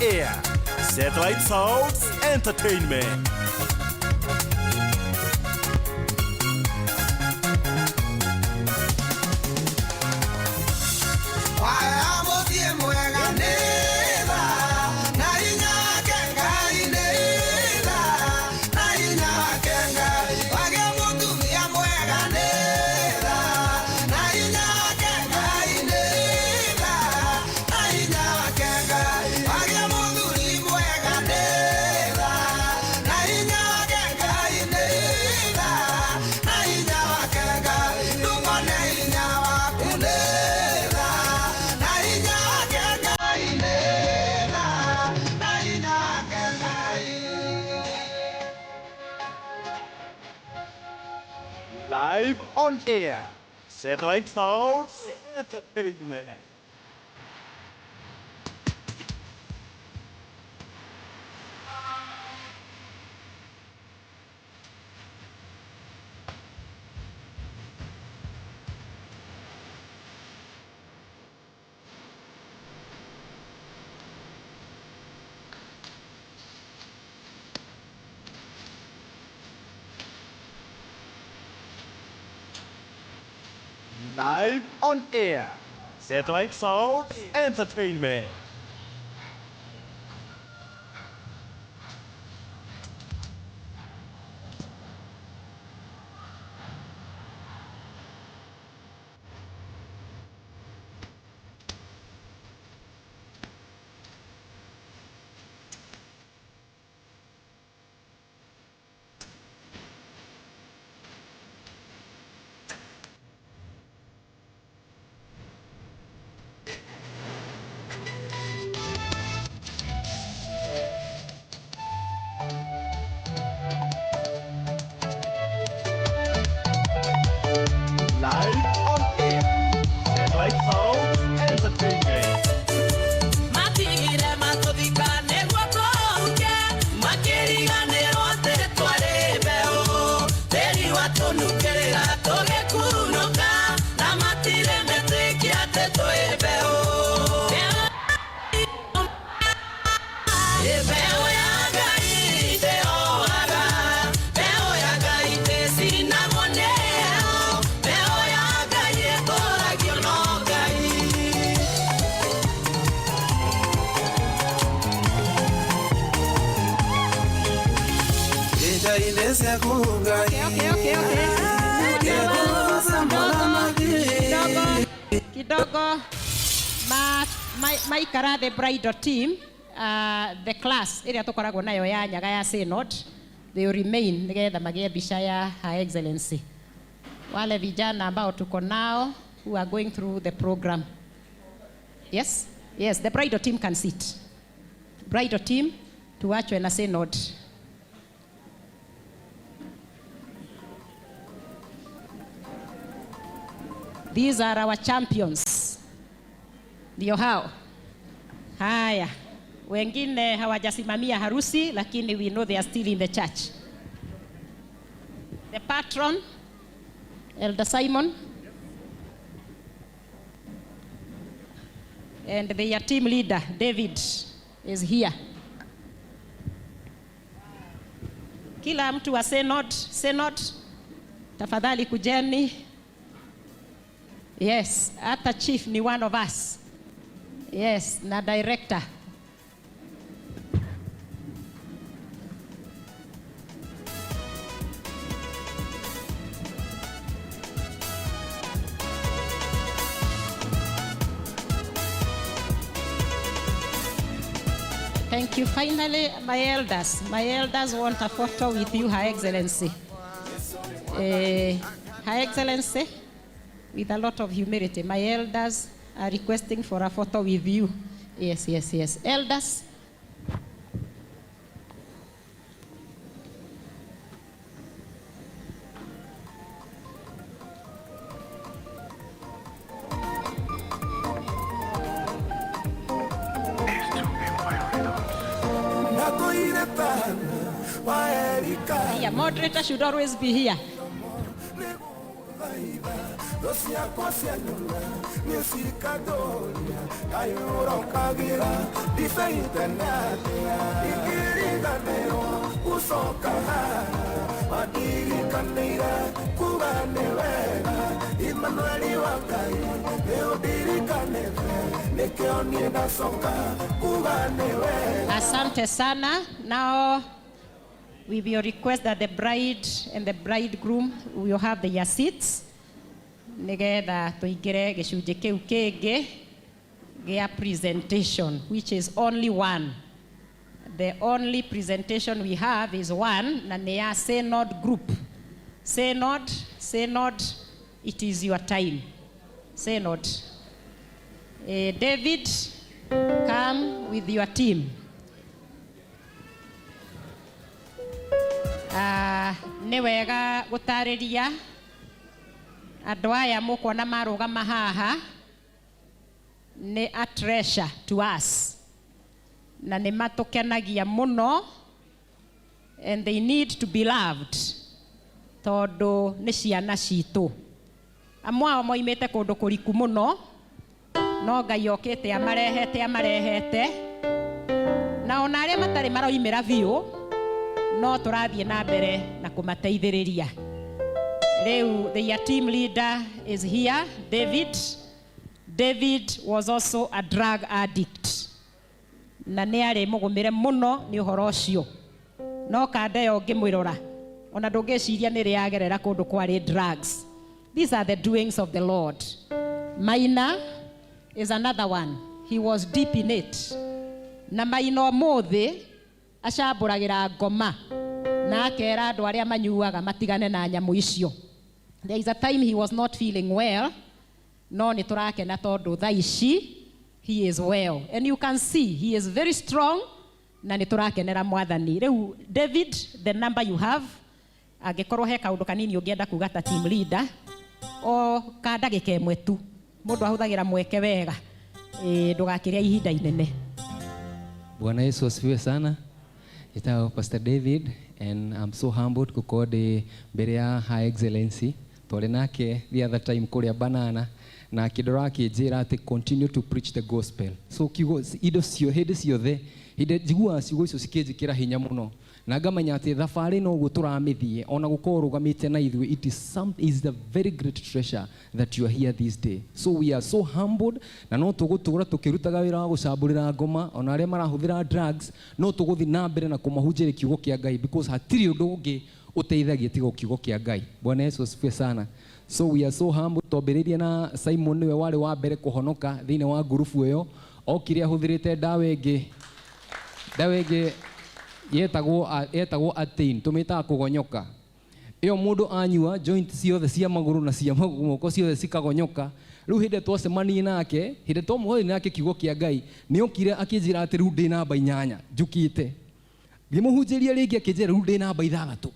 air. Satellite Sounds Entertainment. Live on air. Satellite Sounds Entertainment. Live on air. Satellite Sounds Entertainment. Live on air. Satellite Sounds Entertainment. Matigire matũthika nĩguo tũhuke, makĩriganĩrwo atĩ twarĩ mbeũ. Tĩri watũnungĩrĩra tũgĩkunũka, na matirĩ metĩkia atĩ twĩ mbeũ. Mbeũ ya Ngai ndĩohaga, mbeũ ya Ngai ndĩcinagwo nĩ heho, mbeũ ya Ngai ĩtũragio no Ngai. Okay. Kidogo, kidogo. Ma maikara the bridal team, the class ĩrĩa tũkoragwo nayo ya nyaga ya synod, they will remain nĩgetha magĩe mbica ya Her Excellency. Wale vijana ambao tuko nao who are going through the program. Yes, the bridal team can sit. Bridal team tuachwe na synod. These are our champions. Ndio hao. Haya, wengine hawajasimamia harusi, lakini we know they are still in the church. The patron, Elder Simon, and their team leader, David, is here. Kila mtu wa Synod, Synod, tafadhali kujeni. Yes, hata chief ni one of us. Yes, na director. Thank you. Finally, my elders. My elders want a photo with you, Her Excellency. Her Excellency, with a lot of humility, my elders are requesting for a photo with you. Yes. Elders. Yeah, moderator should always be here. Ndathaitha thũ ciakwa cianyona nĩ cikandũria, kaĩ ũrokagĩra ndibei tene atĩa? Ingĩriganĩrwo gũcoka haha, wandirikanĩire kuga nĩ wega. Imanueli wa Ngai, nĩ ũndirikanĩte, nĩkĩo niĩ ndacoka kuga nĩ wega. Asante sana. Now we will request that the bride and the bridegroom will have their seats nigetha tuingire gĩcunjĩ kĩu kĩngĩ gĩa presentation, which is only one. The only presentation we have is one, na nĩ ya Synod group. Synod, Synod, it is your time. Synod. David, come with your team. Ah, nĩ wega gũtarĩria andũ aya mũkuona marũgama haha nĩ a treasure to us na nĩ matũkenagia mũno, and they need to be loved tondũ nĩ ciana citũ. Amwe ao moimĩte kũndũ kũriku mũno, no Ngai okĩte amarehete amarehete, na ona arĩa matarĩ maroimĩra biũ, no tũrathiĩ na mbere na kũmateithĩrĩria. Rĩu their team leader is here, David. David was also a drug addict na nĩ arĩ mũgũmĩre mũno nĩ ũhoro ũcio, no kanda ĩyo ũngĩmwĩrora ona ndũngĩciria nĩ rĩ yagerera kũndũ kwarĩ drugs. These are the doings of the Lord. Maina is another one. He was deep in it, na Maina ũmũthĩ acambũragĩra ngoma na akera andũ arĩa manyuaga matigane na nyamũ icio. There is a time he was not feeling well, no nĩ tũrakena tondũ thaa ici he is well and you can see he is very strong, na nĩ tũrakenera Mwathani. Rĩu David, the number you have, angĩkorwo he kaũndũ kanini ũngĩenda kuga ta team leader, o ka ndagĩka ĩmwe tu, mũndũ ahũthagĩra mweke wega. Ĩ, ndũgakĩrĩa ihinda inene. Bwana Yesu asifiwe sana. Njĩtagwo Pastor David and I'm so humbled gũkorwo ndĩ mbere ya Her Excellency. Twarĩ nake the other time kũrĩa Banana na akĩndora akĩnjĩra atĩ continue to preach the gospel. So kiugo indo cio hĩndĩ ciothe, hĩndĩ njiguaga ciugo icio cikĩnjĩkĩra hinya mũno na ngamenya atĩ thabarĩ no ũguo tũramĩthiĩ, ona gũkorwo ũrũgamĩte na ithuĩ, it is a very great treasure that you are here this day. So we are so humbled, na no tũgũtũra tũkĩrutaga wĩra wa gũcambũrĩra ngoma, ona arĩa marahũthĩra drugs no tũgũthiĩ na mbere na kũmahunjĩria kiugo kĩa Ngai, because hatirĩ ũndũ ũngĩ ũteithagia tiga kiugo kĩa Ngai. Bwana Yesu asifiwe sana. So we are so humbled. Twambĩrĩirie na Simon, nĩwe warĩ wa mbere kũhonoka thĩinĩ wa ngurubu ĩyo. Okire ahũthĩrĩte ndawa ĩngĩ, ndawa ĩngĩ yetagwo attain, tũmĩtaga kũgonyoka. Ĩyo mũndũ anyua, joint ciothe cia magũrũ na cia moko ciothe cikagonyoka. Rĩu hĩndĩ twacemanirie nake, hĩndĩ twamũhoire nake kiugo kĩa Ngai, nĩ okire akĩnjĩra atĩ rĩu ndĩ namba 8 njũkĩte. Ngĩmũhunjĩria rĩngĩ, akĩnjĩra rĩu ndĩ namba 6,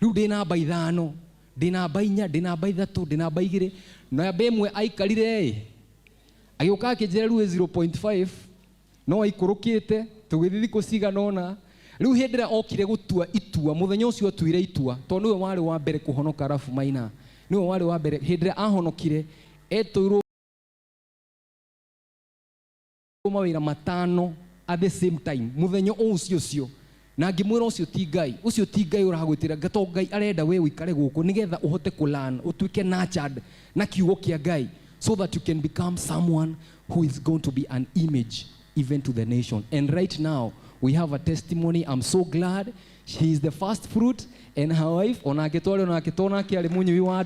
rĩu ndĩ namba 5, ndĩ namba 4, ndĩ namba 3, ndĩ namba 2. Namba 1 aikarire ĩ, agĩũka akĩnjĩra rĩu ĩ 0.5, no aikũrũkĩte. Tũgĩthiĩ thikũ cigana ũna. Rĩu hĩndĩ ĩrĩa okire gũtua itua, mũthenya ũcio atuire itua, tondũ nĩwe warĩ wa mbere kũhonoka, arabu Maina nĩwe warĩ wa mbere. Hĩndĩ ĩrĩa ahonokire, etũirwo mawĩra 5 at the same time mũthenya o ũcio ũcio, na ngĩmwĩra ũcio ti Ngai, ũcio ti Ngai ũragwĩtĩra, to Ngai arenda we ũikare gũkũ nĩgetha ũhote kũlearn, ũtuĩke nurtured na kiugo kĩa Ngai, so that you can become someone who is going to be an image even to the nation. And right now we have a testimony. I'm so glad she is the first fruit, and her wife onake twarĩ onake tonake arĩ mũnyui wa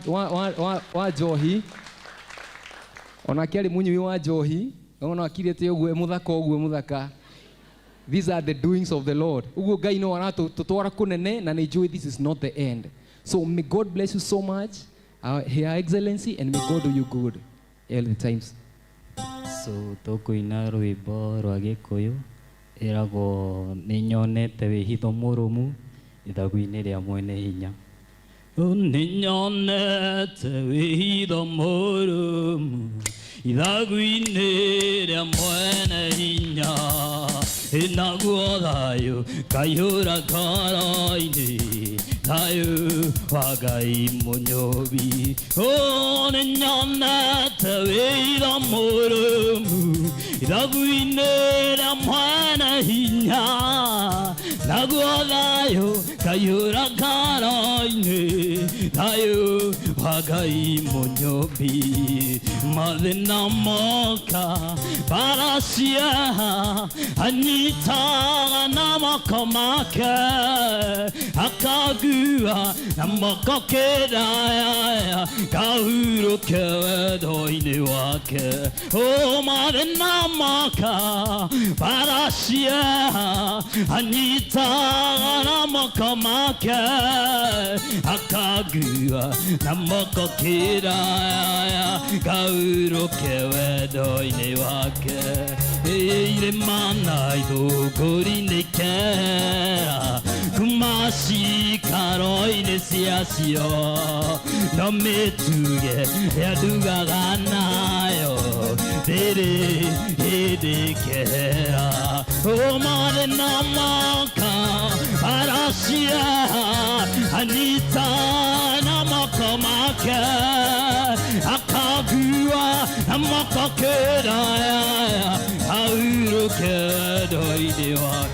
njohi, onake arĩ mũnyui wa njohi, ona akirĩte ũguo mũthaka, ũguo mũthaka. These are the doings of the Lord. Ũguo Ngai no aratũtwara kũnene, na nĩ njũĩ this is not the end. So may God bless you so much, Her Excellency, and may God do you good all the times. So tũkũina rwĩmbo rwa Gĩkũyũ ĩragwo "Nĩ nyonete wĩhitho mũrũmu ithagu-inĩ rĩa mwene hinya". Nĩ nyonete wĩhitho mũrũmu ithagu-inĩ rĩa mwene hinya, naguo thayũ kaihũra ngoro-inĩ. Thayũ wa Ngai mũnyũmbi. Oh, nĩnyonete wĩitho mũrũmu ithagu-inĩ rĩa mwene hinya, naguo thayũ kaiyũra ngoro-inĩ, thayũ wa Ngai mũnyũmbi. Mathĩna moka bara cieha, anyitaga na moko make, akagua na moko kĩraya, kahurũke wendo-inĩ wake. Oh, mathĩna moka bara cieha, anyitaga na moko make, akagua na moko kĩraya, kahurũke wendo-inĩ wake. Irĩma na ithũngũri nĩ ikehera kuma cikaro-inĩ ciacio, no mĩtuge ĩrĩa ndugaga nayo ndĩrĩ hĩndĩ ĩkehera. Oh, mathĩna moka aracia, anyita na moko make, akagua na moko kĩraya, ahurũke wendo-inĩ wake.